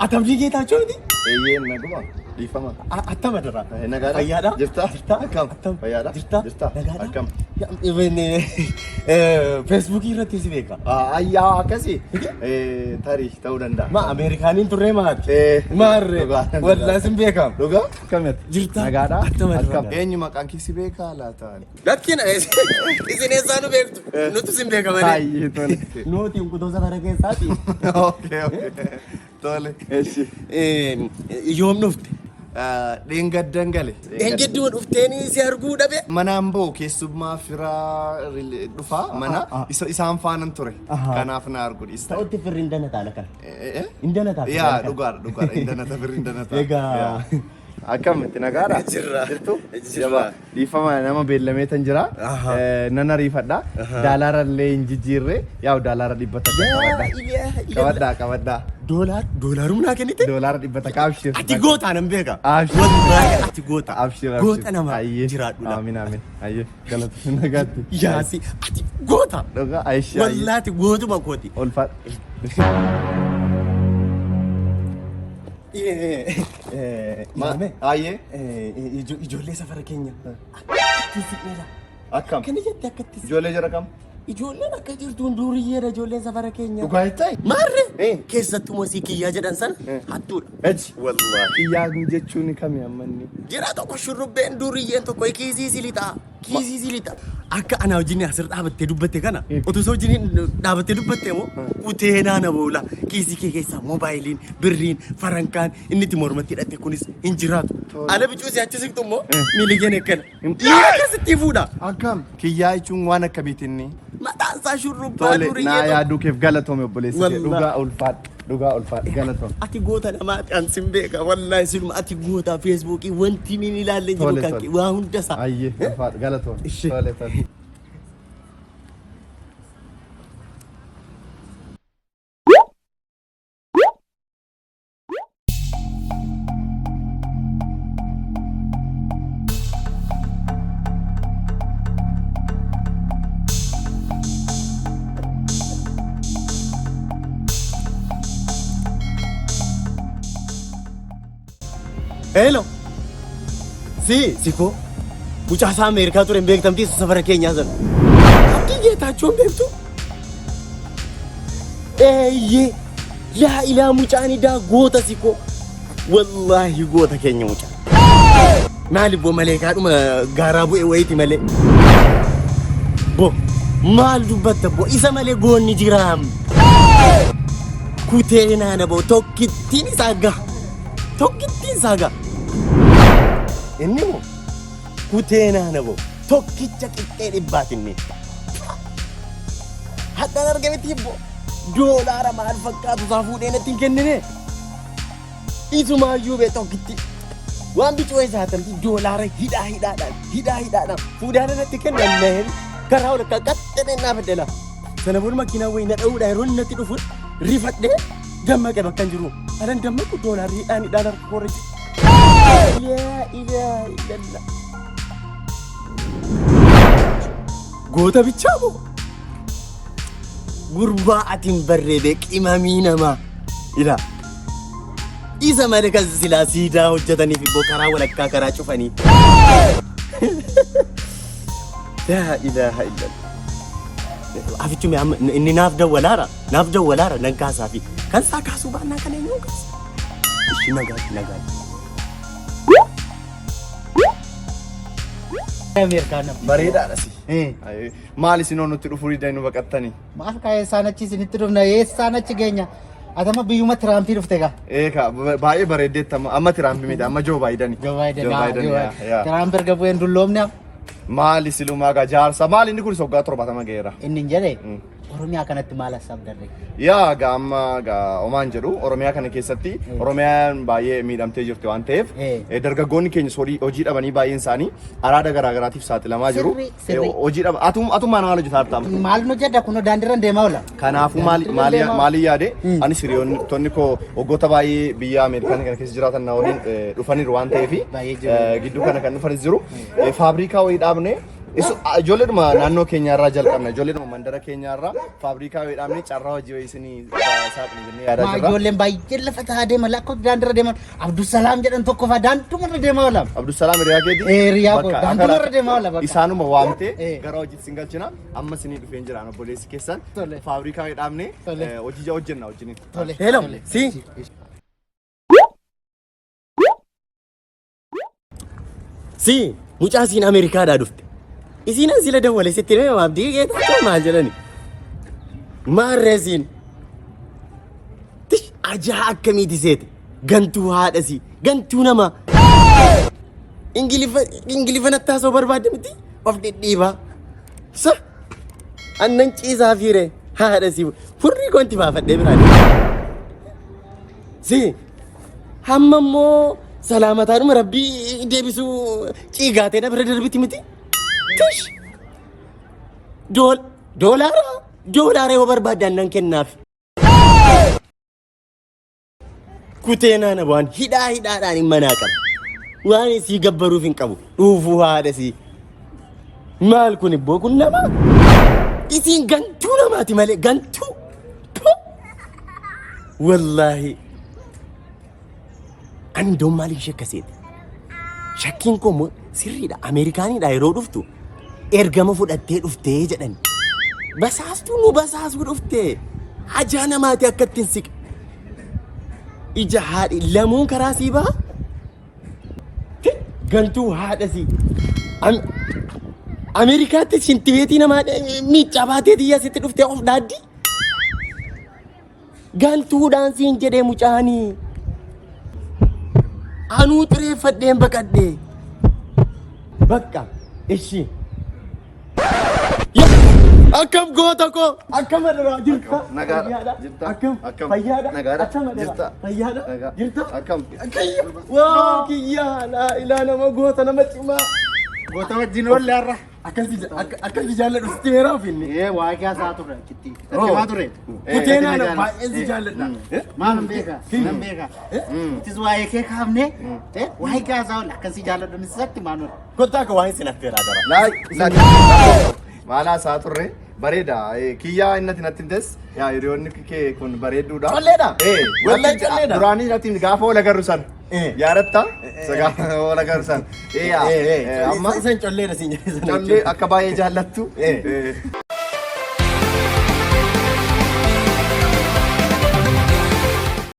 Ati Abdii Geetaachoo miti? Eeyyeen naguma. Dhiifama. Attam adara. Nagaadha. Fayyaadha? Jirta? Jirta? Akkam? Attam. Fayyaadha? Jirta? Jirta? Nagaadha? Akkam? Feesbuukii irratti si beeka. Ayyaa akkasi. Tarii ta'uu danda'a. Ma Ameerikaaniin turree maati? Eh, Maarree. dhugaa. Wallaa sin beekam. Dhugaa? Akkamitti? Jirta? Nagaadha? Attam adara. Akkam? Eenyu maqaan kee si beekaa laata? Lakkina isin eessaa nu beektu? Nutu sin beeka malee. Baay'ee tole. Nuti kutuu safara keessaati. Okay, okay. Tole. Eshi. Yoom dhufte? Dheengaddan gale. Dheengadduma dhufteeni si arguu dhabe. Manaan ba'u keessummaa firaa dhufaa mana isaan faanan ture. Kanaaf na argu dhiista. Ta'utti firri hin danataa lakan. Hin danataa. Yaa dhugaadha dhugaadha hin danata firri hin danata. Egaa. Akkamitti nagaadha? Jirra. Jirtu? Jirra. Jabaa. Dhiifama nama beellamee tan jira. Nan ariifadha. Daalaara illee hin jijjiirre. Yaa'u daalaara 100 qabadha. Qabadhaa qabadhaa. Doolaar doolaaruma naa kennite? Doolaara 100 abshir. Ati gootaa nan beeka. Abshir. Wallaahi ati goota. Abshir abshir. Goota nama Ayyee. jiraadhu la. Amiin amiin. Ayyee. Galata nagaatti. Yaasi ati goota. Dhugaa ayishi. Wallaahi ati gootuma kooti. Ulfaadha. Ilame. Ayyee. Ijoollee safara keenya. Akkatti siqneera. Akkam? Akkana jette akkatti. Ijoollee jara kam? Ijoolleen akka jirtuun duuriyyeedha ijoolleen safara keenya. Dhugaa jettaa? Maarre Eh. keessattuu mosii kiyyaa jedhan sana hattuudha. Eji. Wallaahi. Kiyyaa jechuun kami amma inni? Jira tokko shurrubbeen duuriyyeen tokko kiisii si lixaa. Kiisii si lixa. Akka ana wajjin asirra dhaabattee dubbatte kana utuu isa wajjin dhaabattee dubbatte immoo uteenaa na boola. Kiisii kee keessaa moobaayiliin, birriin, farankaan inni itti mormatti hidhatte kunis hin jiraatu. Ala bicuu si achi siqtu immoo miilli kee akkana. Miila akkasitti fuudha. Akkam? Kiyyaa jechuun waan akkamiiti inni? Mataan isaa shurrubbaa Tole, naa duuriyyee tokko. yaaduu keef galatoomi obboleessa kee. Wallaahi. Dhugaa ulfaadhu. Dhugaa ulfaadhu. Galatoomi. Ati goota namaati an sin beeka wallaahi siluma ati goota feesbuukii wanti inni ilaalle jiru Tole, kan tole. kee waa hunda isaa. Ayyee ulfaadhu. Galatoomi. Ishee. Tole tole. Hello. Si, si koo. Mucaa isaa Ameerikaa ture hin beektamti isa safara keenyaa sana. Abdii Geetaachoo hin beektu? Eeyyee. Laa ilaa mucaan idaa goota si koo. Wallaahi goota keenya mucaa. Maali boo maleekaadhuma gaaraa bu'e wayiiti malee. Bo maal dubbatta bo isa malee goonni jiraam. Kutee naana bo tokkittiin isaa gaha. Tokkittiin isaa gaha. Inni moo kutee naana bo tokkicha qixxee dhibbaatinni. Hadhaan argametti hibbo doolaara maal fakkaatu isaa fuudhee natti hin kennine. Isumaayyuu bee tokkitti waan bicuu isaa tamti doolaara hidhaa hidhaadhaan hidhaa hidhaadhaan fuudhaan natti kennan naheen karaa ol akka qaxxaneen naa fedhe laa. Sana booda makiinaa wayii na dha'uudha yeroo inni natti dhufu rifadhee dammaqe bakka hin jiru. Anan dammaqu doolaarri hidhaan hidhaan harka koorra jira. Laa ilaaha illallah. Goota bichaa moo? Gurbaa ati hin barree bee qimamii namaa. Ilaa. Isa malee kan silaa siidaa hojjetaniif immoo karaa walakkaa karaa cufanii. Laa ilaaha illallah. Afichumi amma inni naaf dawwalaara naaf dawwalaara nan kaasaafi kan isaa kaasuu baannaa kan eenyuun kaasa. Ishi nagaatti nagaatti. Ameerikaa nama. Bareedaadha si. Eh. Ayyee. Maal isin hoo nutti dhufuu didanii nu baqattanii? Maal kaa eessaan achi isinitti dhufna eessaan achi geenya. Atama biyyuma Tiraampii dhufte gaa. Ee ka baay'ee bareeddeetta amma amma Tiraampi miti amma Joo Baayidani. Joo Baayiden. Joo Baayiden yaa yaa. Tiraamp erga bu'een dulloomne amma. Maali silumaa gaa jaarsa maali inni kun waggaa 70 ga'eera. Inni hin jedhe Oromiyaa kanatti maal hassaabdarre? Yaa gaa amma gaa omaan jedhu Oromiyaa kana keessatti Oromiyaan baay'ee miidhamtee jirti waan ta'eef dargaggoonni keenya hojii dhabanii baay'een isaanii araada garaa garaatiif saaxilamaa jiru. Sirrii, sirrii. Hojii dhaba atummaan maal hojjetaa jirta amma? Maal nu jedha kunoo daandiirra deemaa oola. Kanaafuu maali Daandiirra maali deemaa oola. maali yaade anis hiriyoonni koo waggoota baay'ee biyya Ameerikaa kana keessa jiraatan na waliin dhufaniiru waan ta'eef Baay'ee jiru. gidduu kana kan dhufanis jiru. Faabrikaa wayii dhaabne Ijoolleedhuma naannoo keenyaarraa jalqabna. Ijoolleedhuma mandara keenyaarraa faabrikaa wayii dhaabnee carraa hojii wayii isinii saaqna jennee yaadaa Maa jirra. ijoolleen baay'een lafa taa'aa deema lakkoofsa daandiirra deeman Abdusalaam jedhan tokko fa'aa daandumarra deemaa oola. Abdusalaam hiriyaa keeti? Eh, hiriyaa koo. Bakka Daandumarra deemaa oola bakka. Isaanuma waamtee gara hojiitti sin galchina. Amma isinii dhufeen jira obboleessi keessan. Tole. Faabrikaa wayii dhaabnee Tole. hojii hojjenna wajjiniin. Tole. Hello, Tole. si. Si mucaa siin Ameerikaadhaa dhufte. Isiin an sila dawwale sitti himee abdii geetaachoo maal jedhani. Maarree siin. Tish ajaa akkamiiti seete. Gantuu haadha sii. Gantuu namaa. Ingiliffa Ingiliffa natti haasa'uu barbaadde miti of dhidhiibaa. Sa annan ciisaa fiire haadha sii furrii koonti baafadhee biraa deema. Si hamma immoo salaamataadhuma rabbii deebisuu ciigaatee na bira darbiti miti. Tush! Doolaara doolaara yoo barbaadde annan kennaaf. Kutee naana waan hidhaa hidhaadhaan hin manaa qaba. Waan isii gabbaruuf hin qabu. Dhuufuu haadha isii. Maal kun ibboo kun nama? Isiin gantuu namaati malee gantuu. Puh! Wallaahi. Ani iddoo maaliif shakkaseeti? Shakkiin koo immoo sirriidha. Ameerikaaniidha yeroo dhuftu ergama fudhattee dhuftee jedhan. Basaastuu nu basaasuu dhuftee. Ajaa namaati akka ittiin siqe. Ija haadhi lamuun karaa sii baha. Gantuu haadha sii. Ameerikaatti shintibeetii namaa miiccaa baatee tiyya sitti dhuftee of dhaaddi. Gantuudhaan siin jedhee mucaanii. Anuu xireeffadheen baqadhee. Bakka ishii. Akkam goota koo akkam adara jirta. Nagaadha. Fayyaadha? Jirta? Akkam Akkam? fayyaadha? Nagaadha? Akkam adara? Jirta? Fayyaadha? Nagaa. Jirta? Akkam? Kiyya. Waa kiyya laa ilaa nama goota nama cimaa. Goota wajjin oolle har'a. Akkan si jaalladhu sitti meeraa ofiinni. Ee waa kaasaa ture achitti. Himaa ture. Kutee naana baay'een si jaalladha. Maal hin beeka? Nan beeka. Itis waa'ee kee kaafne waa'ee kaasaa oolle akkan si jaalladhu satti maal oolle. Kottaa akka waa'ee sin affeeraa dara. Laay, maal haasaa turre bareeda. Kiyyaa inni ati natti himtes yaa hiriyoonni kee kun bareedduudha. Colleedha. Wallahi Natti- colleedha. Duraanii natti himte gaafa wal agarru sana. Yaadatta? Isa gaafa wal agarru sana. Yaa, amma Isan colleedha siin jedhe sana. collee akka baay'ee jaallattu.